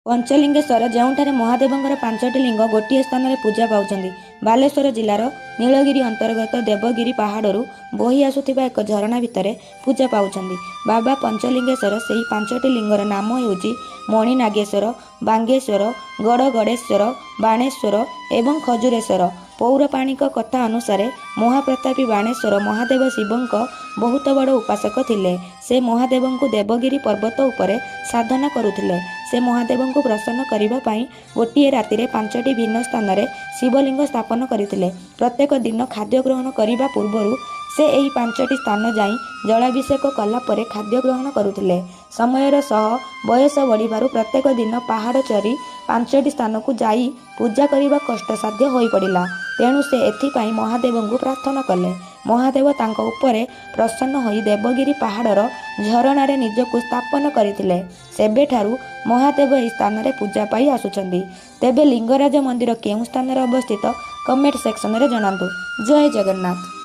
ପଞ୍ଚଲିଙ୍ଗେଶ୍ୱର, ଯେଉଁଠାରେ ମହାଦେବଙ୍କର ପାଞ୍ଚଟି ଲିଙ୍ଗ ଗୋଟିଏ ସ୍ଥାନରେ ପୂଜା ପାଉଛନ୍ତି। ବାଲେଶ୍ୱର ଜିଲ୍ଲାର ନୀଳଗିରି ଅନ୍ତର୍ଗତ ଦେବଗିରି ପାହାଡ଼ରୁ ବୋହି ଆସୁଥିବା ଏକ ଝରଣା ଭିତରେ ପୂଜା ପାଉଛନ୍ତି ବାବା ପଞ୍ଚଲିଙ୍ଗେଶ୍ୱର। ସେହି ପାଞ୍ଚଟି ଲିଙ୍ଗର ନାମ ହେଉଛି ମଣିନାଗେଶ୍ୱର, ବାଙ୍ଗେଶ୍ୱର, ଗଡ଼ଗଡ଼େଶ୍ୱର, ବାଣେଶ୍ୱର ଏବଂ ଖଜୁରେଶ୍ୱର। ପୌରାଣିକ କଥା ଅନୁସାରେ ମହାପ୍ରତାପୀ ବାଣେଶ୍ୱର ମହାଦେବ ଶିବଙ୍କ ବହୁତ ବଡ଼ ଉପାସକ ଥିଲେ। ସେ ମହାଦେବଙ୍କୁ ଦେବଗିରି ପର୍ବତ ଉପରେ ସାଧନା କରୁଥିଲେ। ସେ ମହାଦେବଙ୍କୁ ପ୍ରସନ୍ନ କରିବା ପାଇଁ ଗୋଟିଏ ରାତିରେ ପାଞ୍ଚଟି ଭିନ୍ନ ସ୍ଥାନରେ ଶିବଲିଙ୍ଗ ସ୍ଥାପନ କରିଥିଲେ। ପ୍ରତ୍ୟେକ ଦିନ ଖାଦ୍ୟ ଗ୍ରହଣ କରିବା ପୂର୍ବରୁ ସେ ଏହି ପାଞ୍ଚଟି ସ୍ଥାନ ଯାଇ ଜଳାଭିଷେକ କଲା ପରେ ଖାଦ୍ୟ ଗ୍ରହଣ କରୁଥିଲେ। ସମୟର ସହ ବୟସ ବଢ଼ିବାରୁ ପ୍ରତ୍ୟେକ ଦିନ ପାହାଡ଼ ଚଢ଼ି ପାଞ୍ଚଟି ସ୍ଥାନକୁ ଯାଇ ପୂଜା କରିବା କଷ୍ଟସାଧ୍ୟ ହୋଇପଡ଼ିଲା। ତେଣୁ ସେ ଏଥିପାଇଁ ମହାଦେବଙ୍କୁ ପ୍ରାର୍ଥନା କଲେ। ମହାଦେବ ତାଙ୍କ ଉପରେ ପ୍ରସନ୍ନ ହୋଇ ଦେବଗିରି ପାହାଡ଼ର ଝରଣାରେ ନିଜକୁ ସ୍ଥାପନ କରିଥିଲେ। ସେବେଠାରୁ ମହାଦେବ ଏହି ସ୍ଥାନରେ ପୂଜା ପାଇ ଆସୁଛନ୍ତି। ତେବେ ଲିଙ୍ଗରାଜ ମନ୍ଦିର କେଉଁ ସ୍ଥାନରେ ଅବସ୍ଥିତ, କମେଣ୍ଟ ସେକ୍ସନରେ ଜଣାନ୍ତୁ। ଜୟ ଜଗନ୍ନାଥ।